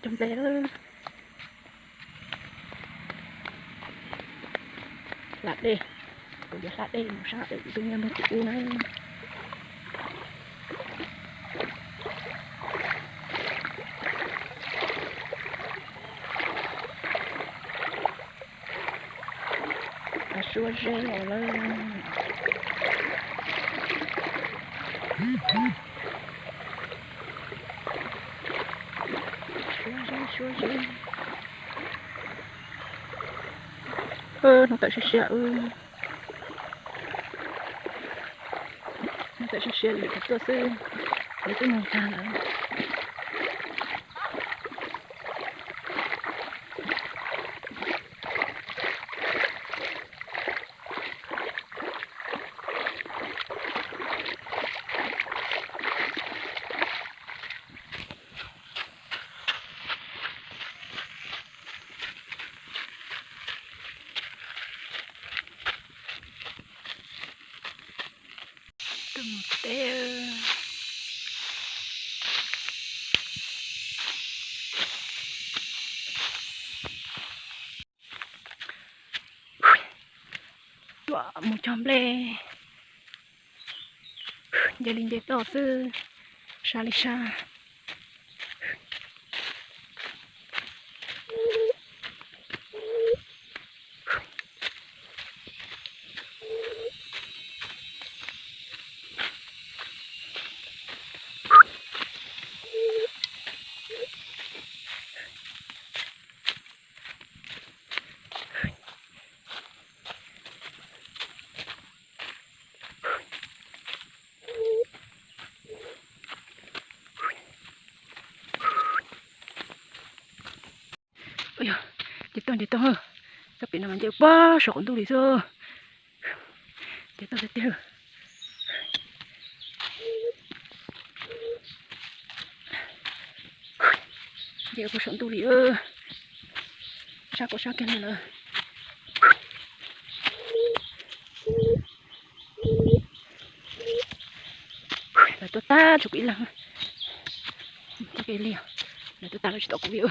Cog nplej lawm. Hla dej, kuv yuav hla dej mus sab ntawm tus niag ntug tim ub na. Suab zeb los lawm. Suab zeb, suab zeb. Hnub tawm siab siab, hnub tawm siab siab li tuaj xwb, lawv twb mus tag lawm. Tuaj mus teb. Tuaj mus cog nplej, nce li nce toj xwb, sab li sab. Ces tau, ces tau, txoj pem no mas nce pob saum qaum ntuj li xwb. Ces tau tiag tiag. Nce pob saum ntuj li, sab kuj sab kiag li lawm. Lawv tuaj tag tsuas kuv ib leeg, tag li, lawv tuaj tag lawm tsis tau kuv li.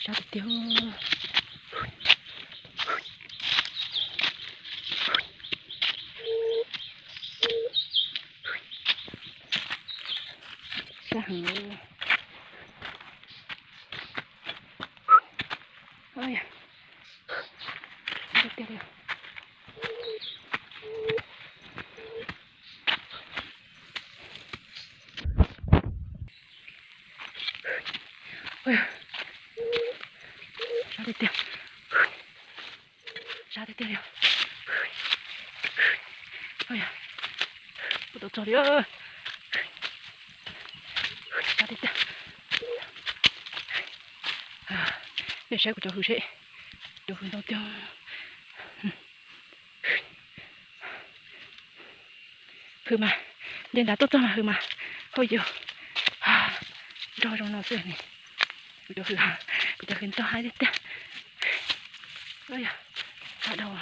Sab tiag tiag. Sab heev. Sab tiag tiag. Sab tiag tiag li. Kuv tau txog li. Sab tiag tiag. Nej saib kuv cov hws seb, cov hws ntau tiag. Hws mas, nce nrad tuaj txog mas hws mas, hauj yus, nrog zoo no xwb ne. Kuv cov hws, kuv cov hws ntau heev tiag tiag. Yog, sab dhau.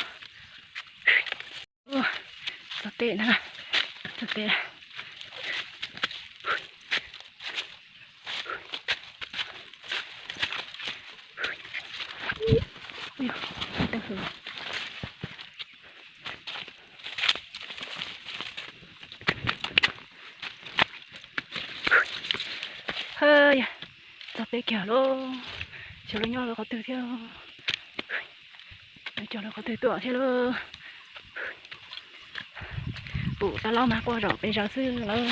Txog teb na, txog teb. Yog, txog peb kiag lauj, xyov lawv nyob lawv qhov twg thiab, xyov lawv qhov twg tuaj thiab lauj. Pum tau laub mas quaj zaum pes zaws xwb lawm.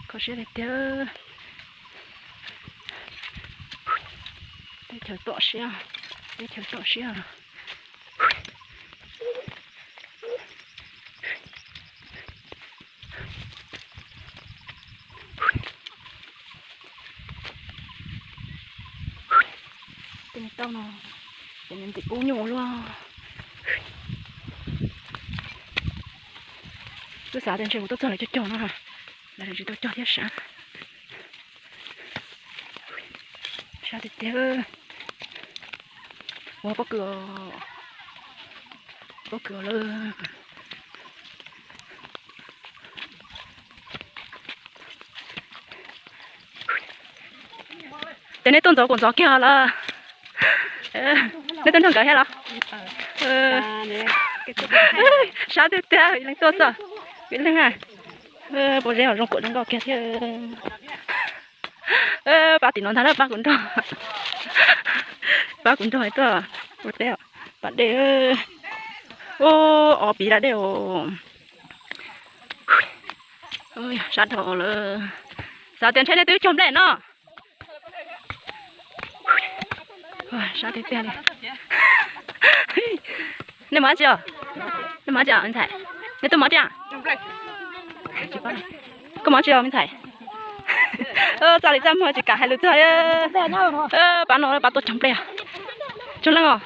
Kho siab tiag tiag. Teb chaws tom siab, teb chaws tom siab. Tej niag taub no ces nws ntim kub nyuj luaj. Twb xav tias ntshe mus tuaj txog lawv cog cog no, lawv tsis tau cog thiab sab. Sab tiag tiag. Ua pob kws, pob kws lawm. Ces nej tuaj ntxov kuv ntxov kiag lawm. Nej tuaj nrog nkawd thiab los? Sab tiag tiag, ib leeg tuaj xwb. Ib leeg, pob zeb zoo kuam zoo nkauj kiag thiab. Pab tim no ntag na, pab kuv nrog. Pab kuv nrog tuaj ua teb, pab dej. Ub, ob peb lab dej os. Sab dhau lawm. Xav tias ntshe nej twb cog nplej no. Sab tiag tiag li. Nej mus dab tsi os? Nej mus dab tsi os me ntxhais? Nej tuaj mus dab tsi? Koj mus dab tsi os me ntxhais? Txaj li txaj muag tsis kam hais lus txog. Pab no pab tuaj cog nplej os. Tsawg leej os?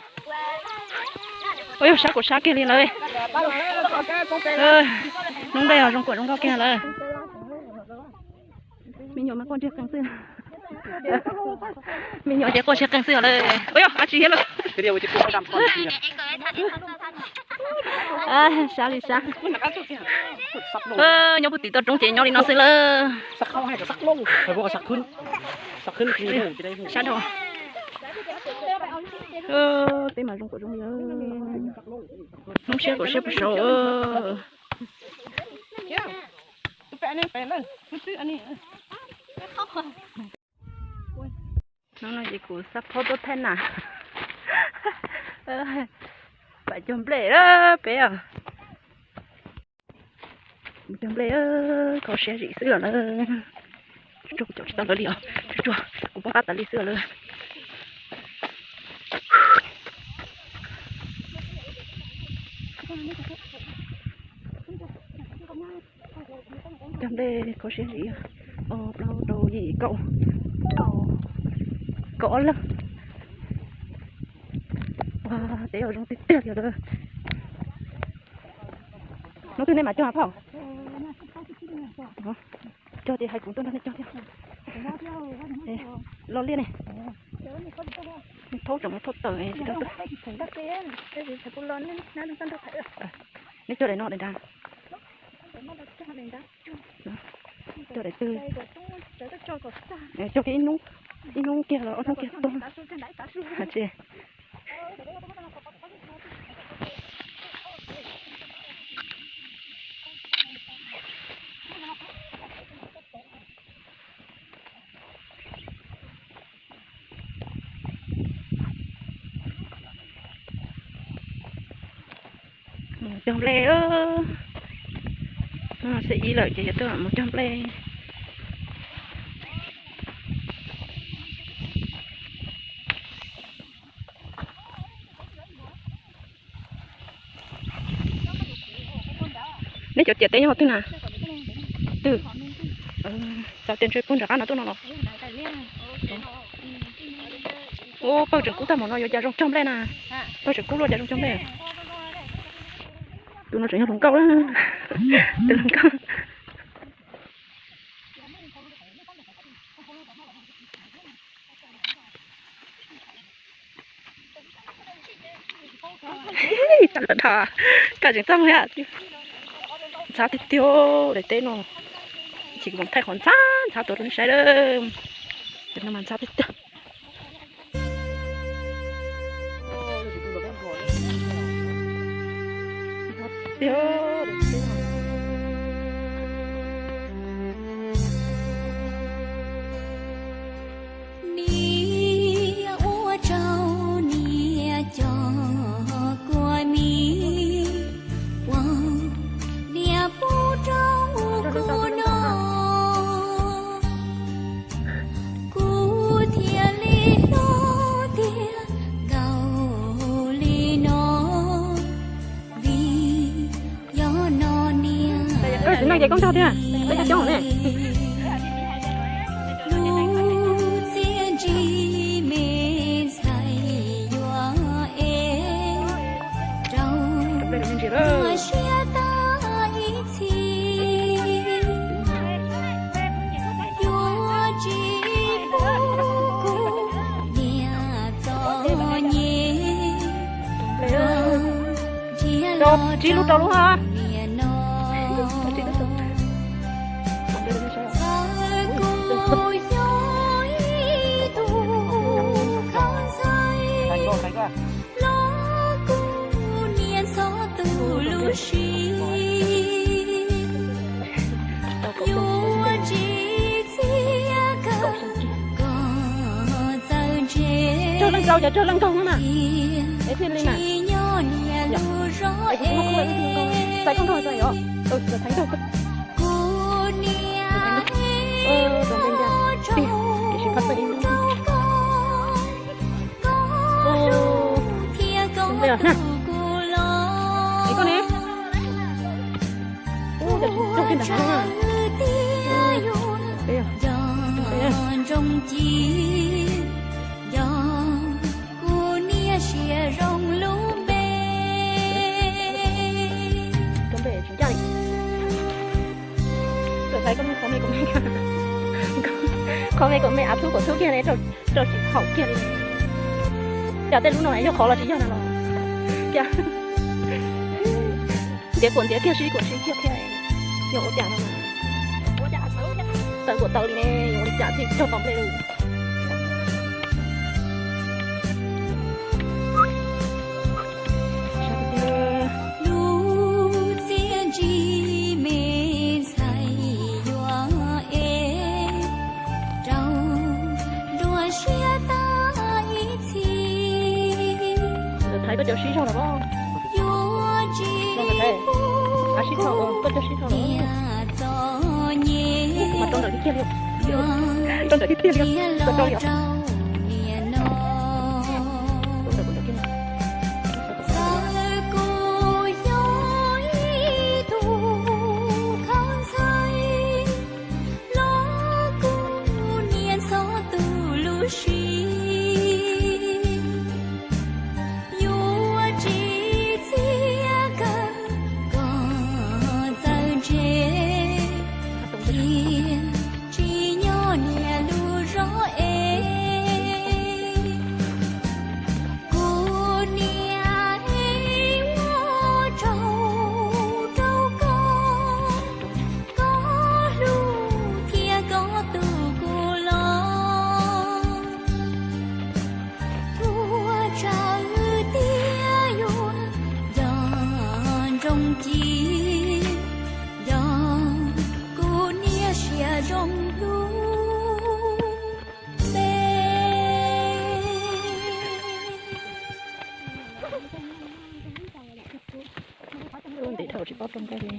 Ua yog sab kuv sab kiag li lawm. Noob nplej zoo kuam zoo nkauj kiag lawm. Me nyuam mas quaj ntseg qees xwb. Me nyuam ces quaj ntseg qees xwb lawm. Ua yog dab tsi thiab lawm. Sab li sab. Nyob puag tim toj roob ces nyob li no xwb lawm. Sab dhau. Teb mas zoo kuam zoo li. Hnub siab kuv siab puag saud. Hnub no ces kuv xa phob tuaj thaij nas. Pab cog nplej peb os. Mus cog nplej, kho siab zim xwb os lawm. Tsuag tsuag kuv caum tsis tau lawv li os, tsuag tsuag kuv poob qab tas li xwb os lawm. Cog nplej kho siab zim, ob plaub rau yim kaum, kaum ob leeg. Ua teb zoo tiag tiag li lawm. Hnub twg nej mam cog phauj? Cog ces hais kuv tuaj nrog nej cog thiab. Lo liaj ne, thaub tseem mus thaub taws tsis tau tuaj. Nej cog daim no daim nrad. Cog daim twg? Cog kiag ib hnub, ib hnub kiag los ob hnub kiag tuaj. Tsis Mus cog nplej, hnub no xiab ib lawm ces yuav tuaj mus cog nplej. Neb cov ciam teb nyob qhov twg na? Twg? Xav tias ntshe puag nram qab no tuaj no los. Ub, pawg tseem kub tag mus no yuav cas zoo cog nplej na. Pawg tseem kub luaj cas zoo cog nplej. Tus no tseem yog hluas nkauj, tus hluas nkauj. Kaj tseem txaj muag, ntxhab tiag tiag daim teb no. Ib chim kuv mam thaij qhov ntxhab ntxhab tuaj rau nej saib lawm. Cov no mas ntxhab tiag tiag. Niam ua rau niam cov kua mis, ua niam pub rau kuv no, kuv thiaj li hlob tiag nkaus li no, vim yog no niam. Tus no ces koj nrog tiag, peb coob coob ne. Lub txiaj ntsig me ntxhais yuav ev rau siab tag ib txhis. Yuav tsis pub kuv niam txom nyem, nrhiav los rau niam no. Txawm kuv yog ib tug Cov rog loj nkaug no na. Es thiaj li na. Xaiv koj nrog xaiv os. Xaiv koj nrog. Tiam sis qhov tseem ib ntawd. Es koj ne? Ub, cov tsis raug kiag ntawm hav no na. Kuv niam siab zoo lub npe. Lub npe tsis ncaj li. Txawm hais koj muaj qhov me kom me, qhov me kom me av txhub kom txhub kiag ne, rau tsis haum kiag li. Cas tej lub no yog qhov los tsis yog no los? Cas ntiav kuam ntiav kiag, sib kuam sib kiag thiab, yog ua cas no? Tawv kuam tawv li ne, yuav ua li cas thiaj raug tau nplej li? Lub txiaj ntsig me ntxhais yuav es rau dua siab tag ib txhis. Thaiv koj cov sib zog los, yuav tsis pub koj cov sib zog los niam txom nyem. Rau ntawm tiag tiag li, rau ntawm tiag tiag li, rau rau li os. Txawm kuv yog ib tug khaub ntxhais los kuv niam ntxov tus lub sis, yuav tsis txiaj kawg kom txawj ntse, cia tsis nyob niam lub zog es. Kuv niam ua tsaug rau koj, koj hlub thiab koj tu kuv los. Ua tsaug tias yuav nco ntsoov ci, nco kuv niam siab zoo lub npe. Ntev dhau tsis paub rau nqaij li.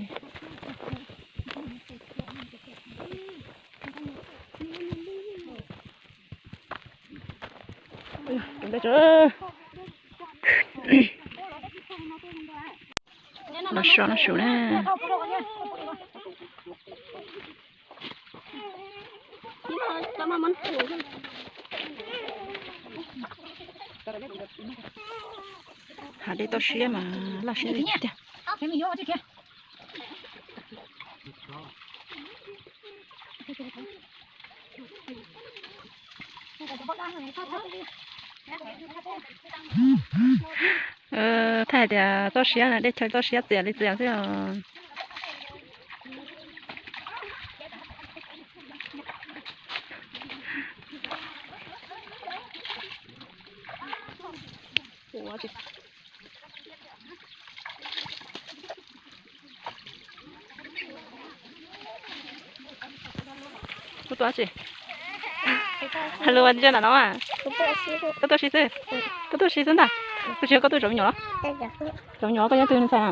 Los so no su na. Hav dej toj siab mas laj siab tiag. Thaij hais tias toj siab na, dej chaw toj siab txias li txias xwb os. Koj tuaj dab tsi? Hais lus ua ntsia ntawm no mas. Koj tuaj si xwb. Koj tuaj si xwb ntag. Koj tsis yog koj tuaj zov me nyuam los? Zov me nyuam koj nyob twg ntxhais na?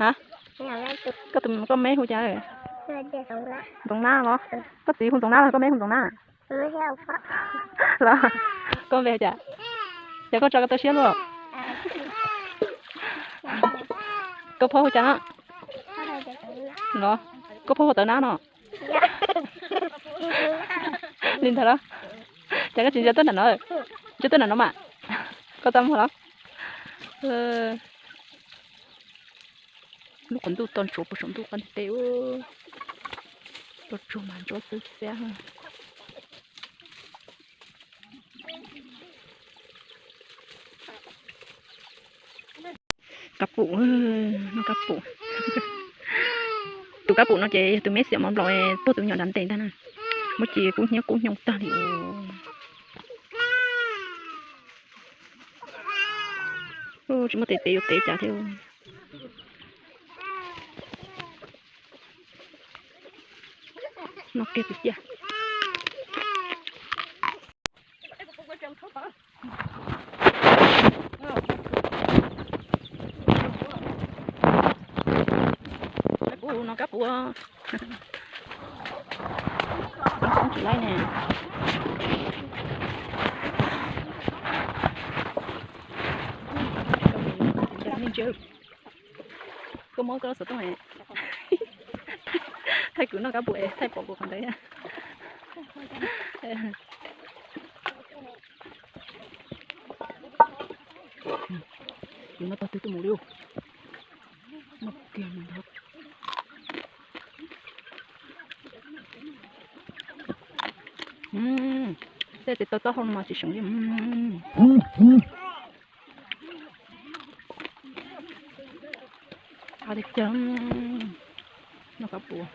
Ha? Koj tus koj meb hu cas? Ntxoov Nab los? Koj txiv hu Ntxoov Nab los koj meb hu Ntxoov Nab? Los koj npe cas? Ces koj tso koj toj siab luaj. Koj phob hu cas no? Los koj phob hu Tawv Nab no? Li ntawd los? Ces koj tsis ntsia tuaj nram no, ntsia tuaj nram no mas. Koj txaj muag los? Lub qhov ntuj to ntsuav puag saum ntuj qab ntiaj teb. Los tsuag mas ntsuab xwb xwb. Kab pum, noj kab pum. Tus kab pum no ces yog tus meb xiam mov nplaum puag tus me nyuam nrad ntes ntag na. Muab ci kub hnyiab kub hnyoo tag li. Tsis muaj tes tev yuav tev cas thiab. Noj kiag tus ciaj. Kab puas. Tsis laib ne. Koj muab koj xov tooj thaij kuv noj kab puas, thaij pom kuv qhov ntawd. Kuv noj tag twg tuaj mus li. Noj kiag mus ntag. Tej tes taw taub hau no mas tsis seem li. Qab tiag tiag. Noj kab puas.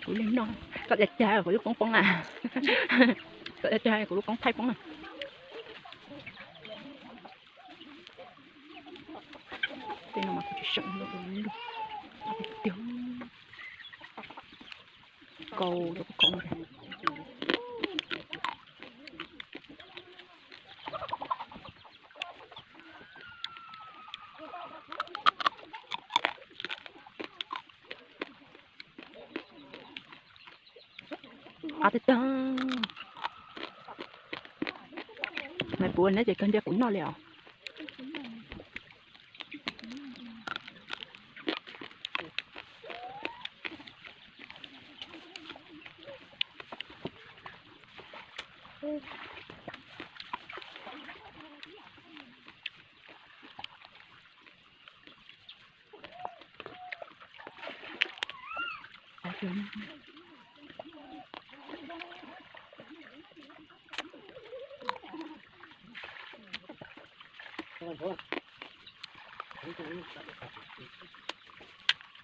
Kuv yeej noj. Koj dag cag kuv lub koob poob na. Koj dag cag kuv lub koob thaij poob na. Tej no mas kuv tsis seem li. Qab tiag tiag. Kau rau kau. Qab tiag tiag. Maiv Puv, neb ces kawg ntiag kuv noj li os.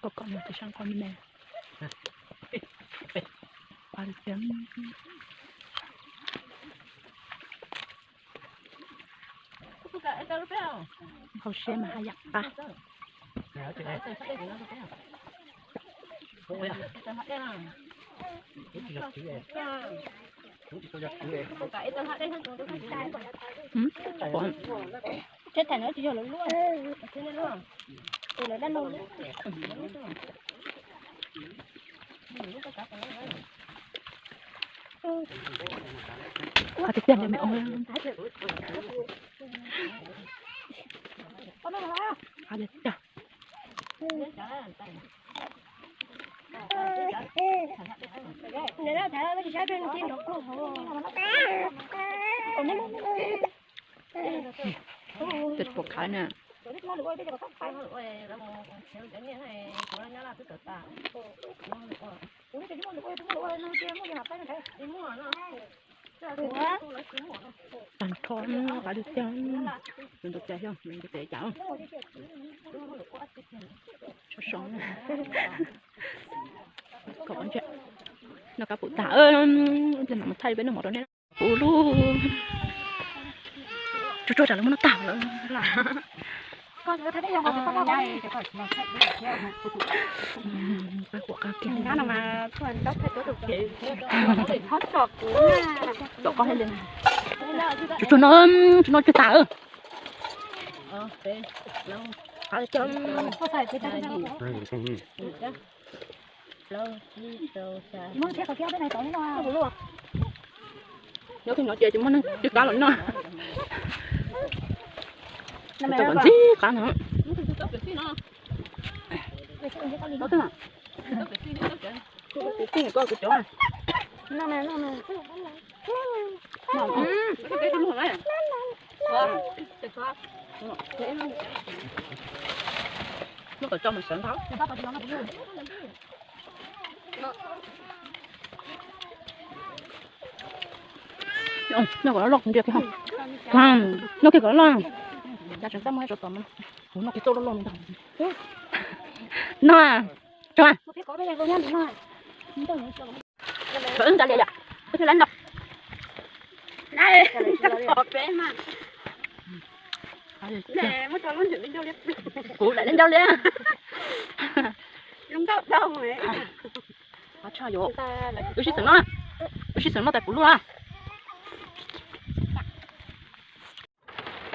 Koj koj mus tsis sab koj me. Hauv siab mas haj yam qab. Qab tiag tiag li me ua. Qab tiag tiag. Twb tsis pom khav na. Tag nrho qab tiag tiag. Nws ntau cas xyov nws ntau cas cas. Sov sov. Kom ntshe noj kab puas tag, ib pliag mam mus thaij peb noj mov rau nej. Puv lub tsuag tsuag tsam lawv muab noj tag lawm. Tsuag tsuag no, tsis noj ib pliag tas. Nyob twg no ces tsis muaj neeg twg qab los noj. Tau kom ntxim qab no. Noj kom tso mas sawv ntau. Noj kom loj loj, noj kiag kom loj loj. Kuv noj kiag txauj loj loj ntag. Noj, tso. Wb nco li yom, wb thiaj lab noj. Kuv lam li ncauj li. Qab tshaj yom. Wb sib xeem noj, wb sib xeem noj tas puv luaj.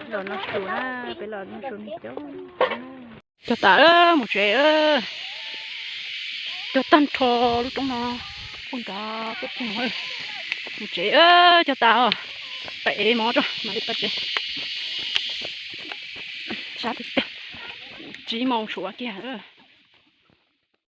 Los noj su na, peb los noj su nej coob. Cog tas mus tsev. Cog tag nrho lub roob no, puag nrad tuaj puag no. Mus tsev, cog tas os. Pab ev mov tso mam li pab tsev. Sab tiag tiag, tsib moos suav kiag.